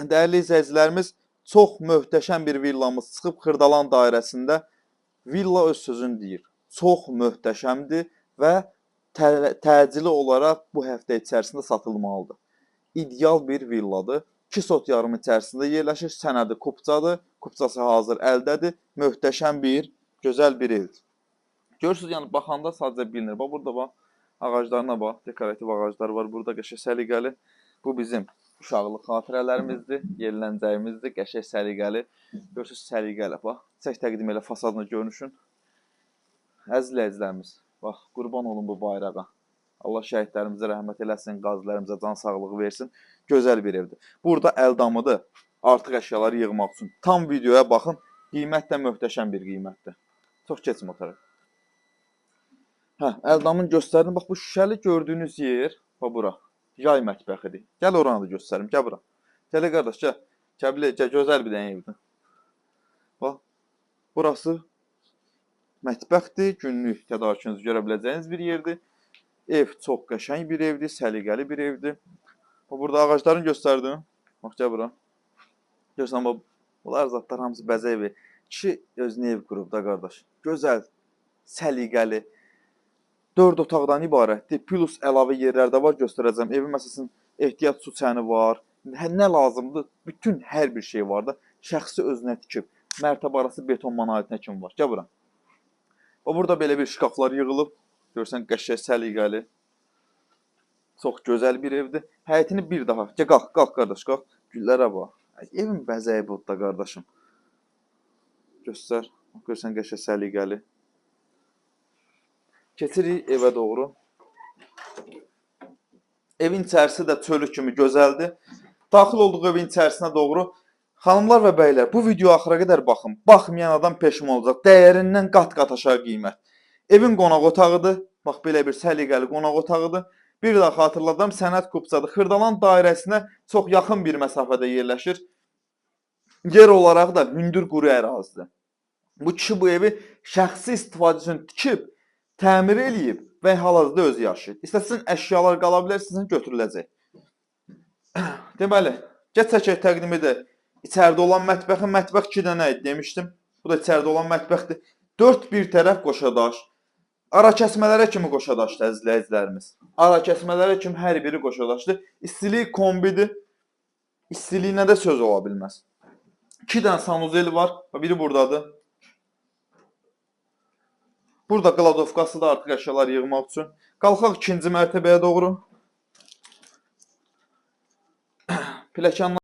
Dəyərli izləyicilərimiz, çox möhtəşəm bir villamız çıxıb Xırdalan dairəsində. Villa öz sözünü deyir. Çox möhtəşəmdir və təcili olaraq bu həftə içərisində satılmalıdır. İdeal bir villadır. 2 sot yarım içərisində yerləşir. Sənədi kupçadır. Kupçası hazır əldədir. Möhtəşəm bir, gözəl bir evdir. Görürsünüz, yəni baxanda sadəcə bilinir. Bax, burada bax, ağaclarına bax, dekorativ ağaclar var. Burada qəşəng səliqəli. Bu bizim uşaqlıq xatirələrimizdir, yerlənəcəyimizdir, qəşəng səliqəli. Görürsünüz, səliqəli. Bax, çək təqdim elə fasadını görünüşün. Əziz izləyicilərimiz, bax, qurban olun bu bayrağa. Allah şəhidlərimizə rəhmət eləsin, qazilərimizə can sağlığı versin. Gözəl bir evdir. Burada əldamıdır, artıq əşyaları yığmaq üçün. Tam videoya baxın, qiymət də möhtəşəm bir qiymətdir. Çox keçmə o tərəf. Hə, əldamın göstərim. Bax, bu şüşəli gördüyünüz yer, bax bura, yay mətbəxidir. Gəl oranı da göstərim, gəl bura. Gəl qardaş, gəl. Gəl, gəl, gözəl bir dənə evdir. Bax, burası mətbəxdir, günlük tədarükünüzü görə biləcəyiniz bir yerdir. Ev çox qəşəng bir evdir, səliqəli bir evdir. Bax, burada ağaclarını göstərdim. Bax, gəl bura. Görürsən, bax, bunlar zatlar hamısı bəzək evi. Kişi özünə ev qurub da, qardaş. Gözəl, səliqəli. 4 otaqdan ibarətdir. Plus əlavə yerlər də var, göstərəcəm. Evin məsələn, ehtiyat su çəni var. Nə lazımdır? Bütün hər bir şey var da. Şəxsi özünə tikib. Mərtəbə arası beton monolitinə kimi var. Gəl bura. Bax, burada belə bir şkaflar yığılıb. Görürsən, qəşəng, səliqəli. Çox gözəl bir evdir. Həyətini bir daha. Gəl, qalx, qalx qardaş, qalx. Güllərə bax. Evin bəzəyi budur da, qardaşım. Göstər. Görürsən, qəşəng, səliqəli. Keçirik evə doğru. Evin içərisi də çölü kimi gözəldir. Daxil olduğu evin içərisinə doğru. Xanımlar və bəylər, bu video axıra qədər baxın. Baxmayan adam peşman olacaq. Dəyərindən qat-qat aşağı qiymət. Evin qonaq otağıdır. Bax, belə bir səliqəli qonaq otağıdır. Bir daha xatırladım, sənəd kupçadır. Xırdalan dairəsinə çox yaxın bir məsafədə yerləşir. Yer olaraq da hündür quru ərazidir. Bu kişi bu evi şəxsi istifadə üçün tikib, təmir eləyib və hal-hazırda özü yaşayır. İstəsin əşyalar qala bilər, istəsin götürüləcək. Deməli, gəl çəkək təqdim edək. İçəridə olan mətbəxin, mətbəx 2 dənə idi demişdim. Bu da içəridə olan mətbəxdir. 4 bir tərəf qoşadaş. Ara kəsmələrə kimi qoşadaşdır əziz izləyicilərimiz. Ara kəsmələrə kimi hər biri qoşadaşdır. İstilik kombidir. İstiliyinə də söz ola bilməz. 2 dənə sanuzeli var. Biri buradadır. Burada qladovkası da artıq əşyalar yığmaq üçün. Qalxaq ikinci mərtəbəyə doğru. Pilləkənlər